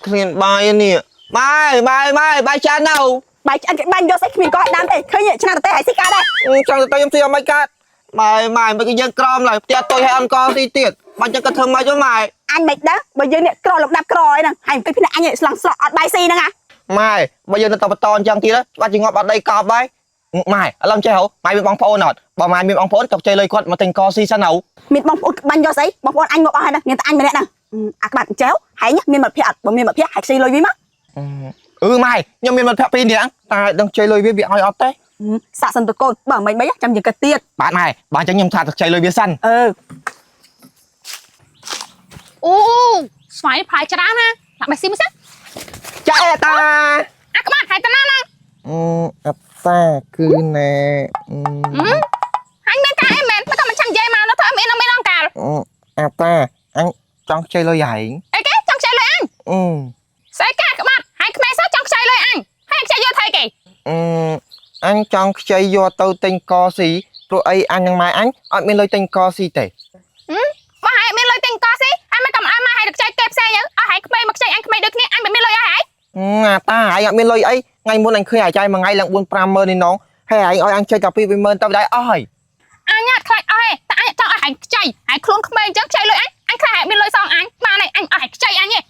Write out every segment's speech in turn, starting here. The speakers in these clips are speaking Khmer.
គ្មានបាយនេះបាយបាយបាយបាយចាននៅ បាយឆ្អិនគេបាញ់យកស្អីគ្មានកឲ្យដើមទេឃើញឆ្នាំតទេហើយស៊ីកើតដែរ ចង់ទៅខ្ញុំស៊ីអត់មិនកើតម៉ែម៉ែមិនគេយើងក្រមឡើយផ្ទះតុយឲ្យអនកស៊ីទៀតបាញ់ចឹងក៏ធ្វើម៉េចទៅម៉ែ អញមិនដឹងបើយើងនេះក្រលំដាប់ក្រអីហ្នឹងហើយអង្គុយភ្នាក់អញស្លង់ស្រក់អត់បាយស៊ីហ្នឹងហ่ะ ម៉ែបើយើងនៅតបន្តអញ្ចឹងទៀតច្បាស់ជាងាប់អត់ដីកប់ហើយម៉ែឥឡូវចេះហ៎ម៉ែមានបងប្អូនអត់បើម៉ែមានបងប្អូនក៏ចេះលុយគាត់មកទិញកស៊ីសិនហ៎ មានបងប្អូនបាញ់យកស្អីបងប្អូនអញងាប់អស់ហើយណាមានតែអញម្នាក់ហ្នឹងអាក្បាត់ចែវហែងមានមិត្តភក្តិអត់បើមានមិត្តភក្តិហែងខ្ចីលុយវិញមក អឺម៉ែខ្ញុំមានមិត្តភក្តិពីរនាក់តែដឹងចេះលុយវាវាឲ្យអត់ទេ សាក់សិនតកូនបើមិនមិនចាំយើងគិតទៀត បាទម៉ែបើអញ្ចឹងខ្ញុំថាទៅខ្ចីលុយវាសិន អឺ អូស្វាយផ្លែច្រើនណាដាក់បាយស៊ីមួយសិន ចាអេតា អាក្បាត់ហើយតាណាហ្នឹង អឺអតាគឺណែ អញមានការអីមែនមិនតែមិនចាំនិយាយមកនៅធ្វើអីមានមានអង្កាល អតាអញចង់ខ្ចីលុយហែង អីគេចង់ខ្ចីលុយអញ អឺ ស្អីកាក្បាត់ហើយក្មេងសោះចង់ខ្ចីលុយអញហើយខ្ចីយកថៃគេ អឺអញចង់ខ្ចីយកទៅទិញកស៊ីព្រោះអីអញនិងម៉ែអញអត់មានលុយទិញកស៊ីទេ បើហើយមានលុយទិញកស៊ីហើយមិនកំអើមកហើយខ្ចីគេផ្សេងទៅអស់ហើយក្មេងមកខ្ចីអញក្មេងដូចគ្នាអញមិនមានលុយអស់ហើយ អាតាឯងអត់មានលុយអីថ្ងៃមុនអញឃើញអាចារ្យមួយថ្ងៃឡើង4 50000នេះនងហើយឯងឲ្យអញចេញតែ2 20000ទៅដែរអស់ហើយ អញអត់ខ្លាចអស់ទេតែអញចង់ឲ្យហែងខ្ចីហើយខ្លួនក្មេងអញ្ចឹងខ្ចីលុយអញអញខ្លាចហើយមានលុយសងអញបានហើយអញអស់ហើយខ្ចីអញទេ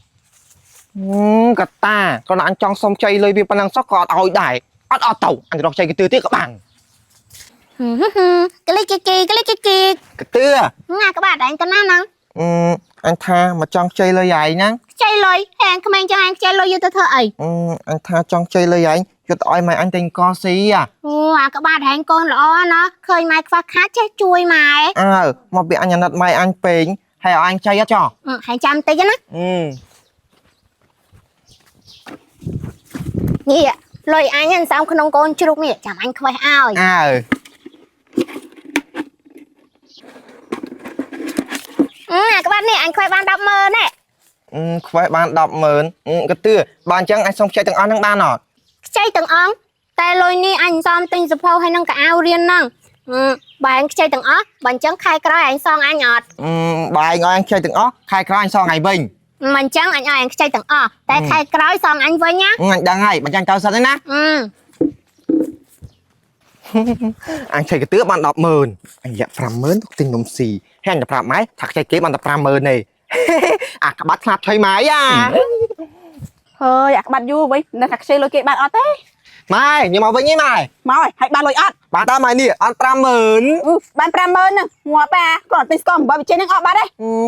កតាគាត់អញចង់សុំចៃលុយវាប៉ុណ្ណឹងសោះក៏អត់ឲ្យដែរអត់អត់ទៅអញរកចៃកទឿទៀតក៏បាន ក្លិកគីគីក្លិកគីគី កទឿ ណាក្បាត់ឯងទៅណាហ្នឹង អឺអញថាមកចង់ចៃលុយឯងហ្នឹង ខ្ចីលុយហែងក្មេងចឹងឯងខ្ចីលុយយកទៅធ្វើអី អឺអញថាចង់ចៃលុយឯងយកទៅឲ្យម៉ែអញទិញកស៊ីអា អូអាក្បាត់ហែងកូនល្អណាឃើញម៉ែខ្វះខាតចេះជួយម៉ែ អើមកពីអញអាណិតម៉ែអញពេកហើយឲ្យអញចៃអត់ចោះ ហែងចាំតិចណា អឺ នេះលុយអញហ្នឹងសំក្នុងកូនជ្រូកនេះចាំអញខ្វេះឲ្យ អើ អាក្បាត់នេះអញខ្វេះបាន100000ណែ ខ្វេះបាន100000កទឿបើអញ្ចឹងអញសុំខ្ចីទាំងអស់ហ្នឹងបានអត់ ខ្ចីទាំងអង្គតែលុយនេះអញសំទិញសភៅហើយនឹងកៅអៅរៀនហ្នឹងបើឯងខ្ចីទាំងអស់បើអញ្ចឹងខែក្រោយឯងសងអញអត់ បើឯងឲ្យអញខ្ចីទាំងអស់ខែក្រោយអញសងឯងវិញ មិនអញ្ចឹងអញឲ្យឯងខ្ចីទាំងអស់តែខែក្រោយសងអញវិញណា អញដឹងហើយបើអញ្ចឹងទៅសិនហើយណា អឺ អញខ្ចីកទឿបាន100000អញលាក់50000ទុកទិញនំស៊ីហើយអញទៅប្រាប់ម៉ែថាខ្ចីគេបានតែ50000ទេ អាក្បាត់ខ្លាប់ឆៃម៉ែអា ហើយអាក្បាត់យូរវិញនៅថាខ្ចីលុយគេបានអត់ទេ ម៉ែខ្ញុំមកវិញហីម៉ែ មកហើយហើយបានលុយអត់ បានតើម៉ែនេះអត់50000 បាន50000ហ្នឹងងាប់អាគ្រាន់តែទិញស្ករអំបិលវិជ័យហ្នឹងអត់បាត់ទេ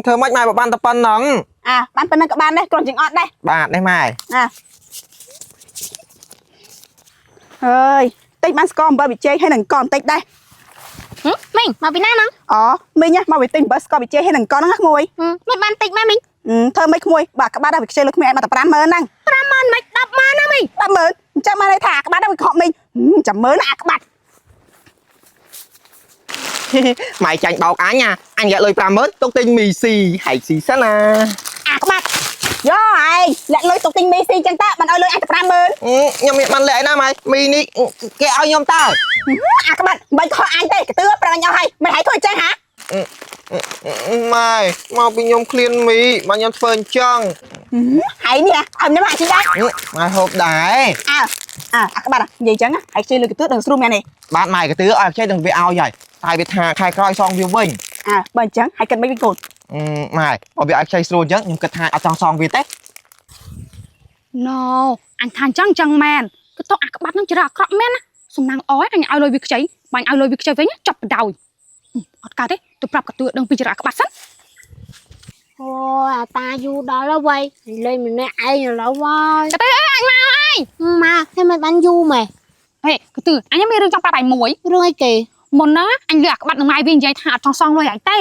ធ្វើម៉េចម៉ែបើបានតែប៉ុណ្ណឹង អាបានប៉ុណ្ណឹងក៏បានដែរគ្រាន់ជាងអត់ដែរ បាទនេះម៉ែ អាហើយទិញបានស្ករអំបិលវិជ័យហើយនឹងកបន្តិចដែរ មីងមកពីណាហ្នឹង អូមីងមកវាទិញអំបិលស្ករវិជ័យហើយនឹងកហ្នឹងណាក្មួយ មិនបានតិចម៉េចមីង ធ្វើមិនក្មួយបាទក្បាត់ដល់វាខ្ចីលុយក្មួយឯងមកតែ50000ហ្នឹង 50000មិន100000ណាមីង 100000អញ្ចឹងបានន័យថាអាក្បាត់ដល់វាខកមីងចាំមើលណាអាក្បាត់ ម៉ែចាញ់បោកអញអញលាក់លុយ50000ទុកទិញមីស៊ីហែកស៊ីសិនណា អាក្បាត់យោឯងលាក់លុយទុកទិញមីស៊ីអញ្ចឹងតើបានឲ្យលុយអញតែ50000 ខ្ញុំមានបានលាក់ឯណាម៉ែមីនេះគេឲ្យខ្ញុំតើ អាក្បាត់មិនខកអញទេកទឿប្រអញអស់ហើយមិនឲ្យធ្វើអញ្ចឹងហា ម៉ែមកពីខ្ញុំឃ្លានមីមកខ្ញុំធ្វើអញ្ចឹង ហើយនេះឲ្យខ្ញុំអាជីដែរ ម៉ែហូបដែរ អើអើអាក្បាត់និយាយអញ្ចឹងហើយខ្ចីលុយកទឿដឹងស្រួលមែនទេ បាទម៉ែកទឿឲ្យខ្ចីនឹងវាឲ្យហើយតែវាថាខែក្រោយសងវាវិញ អើបើអញ្ចឹងហើយគិតមិនវិញកូន ម៉ែបើវាឲ្យខ្ចីស្រួលអញ្ចឹងខ្ញុំគិតថាអត់ចង់សងវាទេ ណូអញថាអញ្ចឹងអញ្ចឹងមែនគឺតោះអាក្បាត់នឹងចរិតអាក្រក់មែនណាសំណាងអយអញឲ្យលុយវាខ្ចីបាញ់ឲ្យលុយវាខ្ចីវិញចាប់បដ ாய் អត់កើតទេទៅប្រាប់កទឿដឹងពីចរិតអាក្បាត់សិន អូអាតាយូរដល់ហើយវៃលេងម្នាក់ឯងឥឡូវហើយក ទឿអើយអញមកហើយ មកតែមិនបានយូរម៉េះ ហេកទឿអញមានរឿងចង់ប្រាប់ឯងមួយ រឿងអីគេ មុនហ្នឹងអញលឺអាក្បាត់នឹងម៉ែវានិយាយថាអត់ចង់សងលុយឯងទេ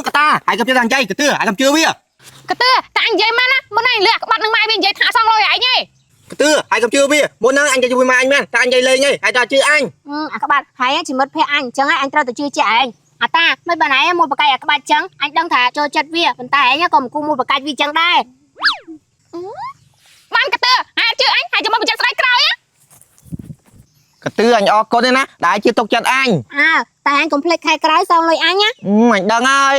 កតាហើយកុំជឿថាអញ្ចឹងកទឿហើយកុំជឿវា កទឿតែអញនិយាយមែនណាមុនហ្នឹងអញលឺអាក្បាត់នឹងម៉ែវានិយាយថាអត់សងលុយឯងទេ កទឿហើយកុំជឿវាមុនហ្នឹងអញទៅជួយម៉ែអញមែនតែអញនិយាយលេងហីហើយតែជឿអញ អាក្បាត់ហើយជាមិត្តភក្តិអញអញ្ចឹងហើយអញត្រូវតែជឿជាក់ឯងអាតាមិនបានឯងមួយបកាយអាក្បាត់អញ្ចឹងអញដឹងថាចូលចិត្តវាប៉ុន្តែឯងក៏មិនគូមួយបកាយវាអញ្ចឹងដែរ បានកទឿហើយជឿអញហើយចាំមកបញ្ជាក់ស្ដីក្រោយណា កទឿអញអរគុណទេណាដែលជឿទុកចិត្តអញ អើតែអញកុំភ្លេចខែក្រោយសងលុយអញណា អញដឹងហើយ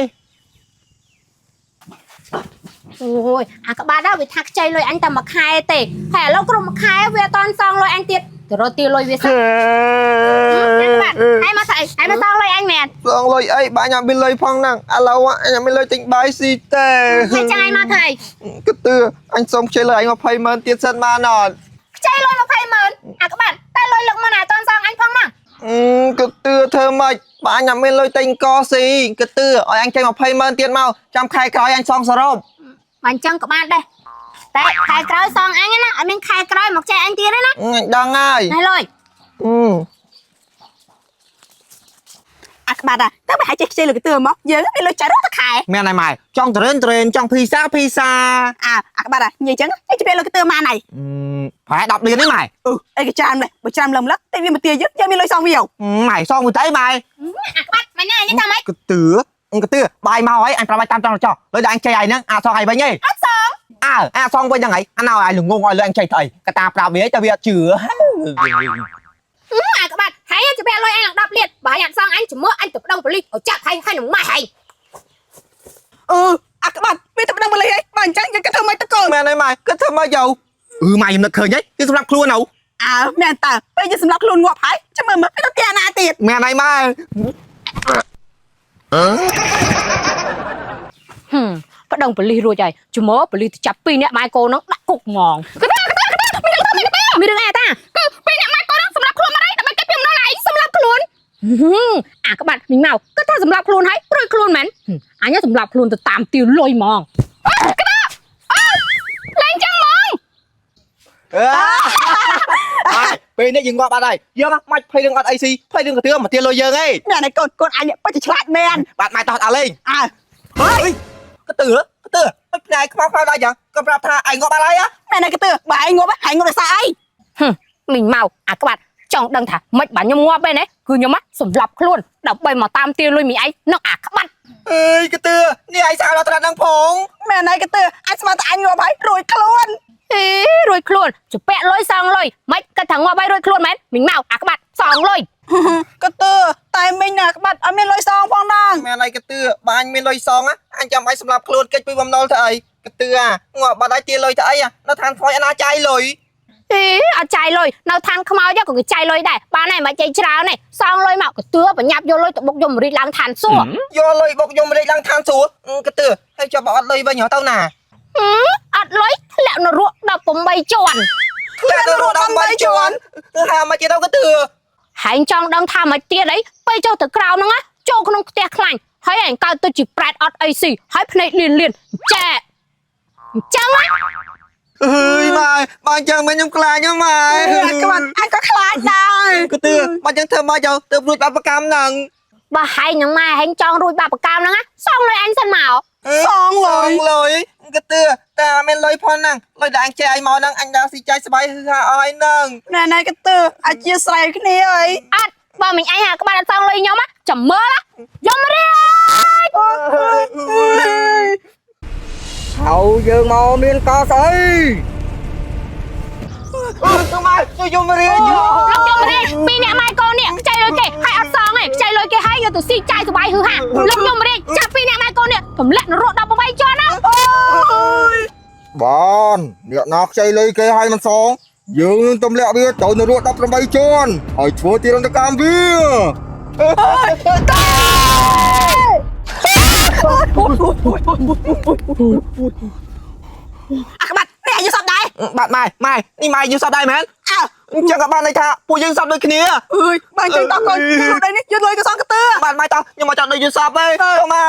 អូយអាក្បាត់វាថាខ្ចីលុយអញតែមួយខែទេហើយឥឡូវគ្រប់មួយខែវាអត់តន់សងលុយអញទៀតទៅរកទាលុយវាសិនអាក្បាត់ហើយមកស្អីហើយមកសងលុយអញមែន សងលុយអីបើអញអត់មានលុយផងហ្នឹងឥឡូវអញអត់មានលុយទិញបាយស៊ីទេ ហើយចាយមកធ្វើអី កទឿអញសុំខ្ចីលុយអញ20ម៉ឺនទៀតសិនបានអត់ ខ្ចីលុយ20ម៉ឺនអាក្បាត់តែលុយលឹកមកណាអត់តន់សងអញផងហ្នឹង កទឿធ្វើម៉េចបើអញអត់មានលុយទិញកស៊ីកទឿឲ្យអញចេញ20ម៉ឺនទៀតមកចាំខែក្រោយអញសងសរុប បើអញ្ចឹងក៏បានដែរតែខែក្រោយសងអញណាអត់មានខែក្រោយមកចែកអញទៀតទេណា អញដឹងហើយ ណែលុយ អឺ អាក្បាត់អាតើបើហែងចេះខ្ចីលុយកទឿមកយើងមានលុយចាយរត់ទៅខែ មានហើយម៉ែចង់ត្រេនត្រេនចង់ភីសាភីសា អាអាក្បាត់អានិយាយចឹងឯងជម្រាបលុយកទឿមកណៃ ប្រហែល10លាននេះម៉ែ អឺអីក៏ច្រើនដែរបើច្រើនលឹមលឹកតែវាមកទាយើងយើងមានលុយសងវា ម៉ែសងមួយទៅម៉ែ អាក្បាត់មិនណាអញថាម៉េច កទឿកទឿបាយមកហើយអញប្រាប់ឲ្យតាមត្រង់ចោះលុយដល់អញចេះឯហ្នឹងអាសងឯងវិញហី អត់សង អើអាសងវិញហ្នឹងហីអាណោឲ្យល្ងងឲ្យលុយអញចេះទៅអីកតាប្រាប់វាតែវាអត់ជឿ អាក្បាត់ហើយជម្រាបលុយអញឡើង10លានបើអញអត់សងអញជំរឿអញទៅប្តឹងប៉ូលីសឲ្យចាប់ហើយហើយនឹងម៉ែហើយ អឺអាក្បាត់វាទៅប្តឹងប៉ូលីសហីបើអញ្ចឹងយើងគិតធ្វើម៉េចទៅកូន មែនហើយម៉ែគិតធ្វើម៉េចយោអឺម៉ែខ្ញុំនឹកឃើញហីគឺសម្រាប់ខ្លួនហៅ អើមែនតើពេលយើងសម្លាប់ខ្លួនងាប់ហើយចាំមើលមើលវាទៅផ្ទះណាទៀត មែនហើយម៉ែ ហឹមប្តឹងប៉ូលីសរួចហើយជំរឿប៉ូលីសទៅចាប់ពីរនាក់ម៉ែកូនហ្នឹងដាក់គុកហ្មង កតាកតាកតាមានរឿងទៅមានកតា មានរឿងអីអាតា គឺពេលអ្នកម៉ែកូនហ្នឹងសម្រាប់ខ្លួនមកហើយដើម្បីគេពីបំណុលឯងសម្រាប់ខ្លួន ហឹមអាក្បាត់មីងមកគាត់ថាសម្លាប់ខ្លួនហើយរួចខ្លួនមែនហឹមអញសម្លាប់ខ្លួនទៅតាមទាលុយហ្មង កតាអើឡើងចឹងហ្មង អើពេលនេះយើងងាប់អត់ហើយយើងមិនភ័យរឿងអត់អីស៊ីភ័យរឿងកទឿមកទាលុយយើងឯង មែនហើយកូនកូនអញពិតជាឆ្លាតមែន បាទម៉ែតោះអត់លេង អើ ហើយកទឿកទឿមិនផ្នែកខ្មៅខ្មៅដល់ចឹងក៏ប្រាប់ថាឯងងាប់អត់ហើយ មែនហើយកទឿបើឯងងាប់ហែងងាប់ដោយសារអី ហឹមមីងមកអាក្បាត់ចង់ដឹងថាមិនបើខ្ញុំងាប់ទេណាគឺខ្ញុំសម្លាប់ខ្លួនដើម្បីមកតាមទាលុយមីឯងនិងអាក្បាត់ អើយកទឿនេះឯងសាកដល់ត្រាត់នឹងផង មែនហើយកទឿអញស្មានតែអញងាប់ហើយរួចខ្លួន អេរួចខ្លួនជពាក់លុយសងលុយមិនគិតថាងាប់ហើយរួចខ្លួនមែនមីងមកអាក្បាត់សងលុយ កទឿតែមិញណាក្បាត់អត់មានលុយសងផងដែរ មែនហើយកទឿបើអញមានលុយសងអញចាំឲ្យសម្រាប់ខ្លួនកិច្ចពីបំណុលទៅអីកទឿងាប់បាត់ហើយទាលុយទៅអីនៅឋានខ្មោចអនាចាយលុយ អេអត់ចាយលុយនៅឋានខ្មោចក៏គេចាយលុយដែរបានហើយមិនចៃច្រើនទេសងលុយមកកទឿបញ្ញាប់យកលុយទៅបុកយមរីកឡើងឋានសួគ៌ យកលុយបុកយមរាជឡើងឋានសួគ៌កទឿហើយចុះបើអត់លុយវិញទៅណា អត់លុយធ្លាក់នរក18ជាន់ ធ្លាក់ទៅរត់18ជាន់ហើយមកទៀតទៅកទឿ ហែងចង់ដឹងថាមិនទៀតអីពេលចុះទៅក្រៅហ្នឹងណាចូលក្នុងផ្ទះខ្លាញ់ហើយឯងកើតទៅជាប្រែតអត់អីស៊ីហើយភ្នែកលៀនលៀនចែអញ្ចឹងណា អើយម៉ែបើអញ្ចឹងមិនខ្ញុំខ្លាចហ្នឹងម៉ែ អាក្បាត់អញក៏ខ្លាចដែរ កទឿបើអញ្ចឹងធ្វើមកទៅទៅរួចបាបកម្មហ្នឹង បើហែងនឹងម៉ែហែងចង់រួចបាបកម្មហ្នឹងណាសងលុយអញសិនមក សងលុយ សងលុយកទឿតែអត់មានលុយផងហ្នឹងលុយដែលអញចេះឲ្យមកហ្នឹងអញដើរស៊ីចាយស្បាយហឺហាអស់ហើយហ្នឹង ណែណែកទឿអធិស្ឋានគ្នាអី អត់បើមិញអញអាក្បាត់អត់សងលុយខ្ញុំណាចាំមើលណាយកមករៀប ហើយយើងមកមានកស្អីអឺទៅមកជួយយមរាជ លោកយកមករៀបពីរអ្នកម៉ែកូននេះខ្ចីលុយគេហើយអត់សងទេខ្ចីលុយគេហើយយកទៅស៊ីចាយស្បាយហឺហាលោកយកមករៀបចាប់ពីរអ្នកម៉ែកូននេះទម្លាក់នរក18ជាន់ណា បានអ្នកណាខ្ចីលុយគេឲ្យមិនសងយើងនឹងទម្លាក់វាទៅនរក18ជាន់ហើយធ្វើទារុណកម្មវា អាក្បាត់នេះអាយុសពដែរ បាទម៉ែម៉ែនេះម៉ែយល់សពដែរមែន អើ អញ្ចឹងក៏បានន័យថាពួកយើងសពដូចគ្នា អើយបើអញ្ចឹងតោះកូនយកលុយនេះយកលុយទៅសងកទឿ បាទម៉ែតោះខ្ញុំមកចង់ដូចយល់សពទេម៉ែ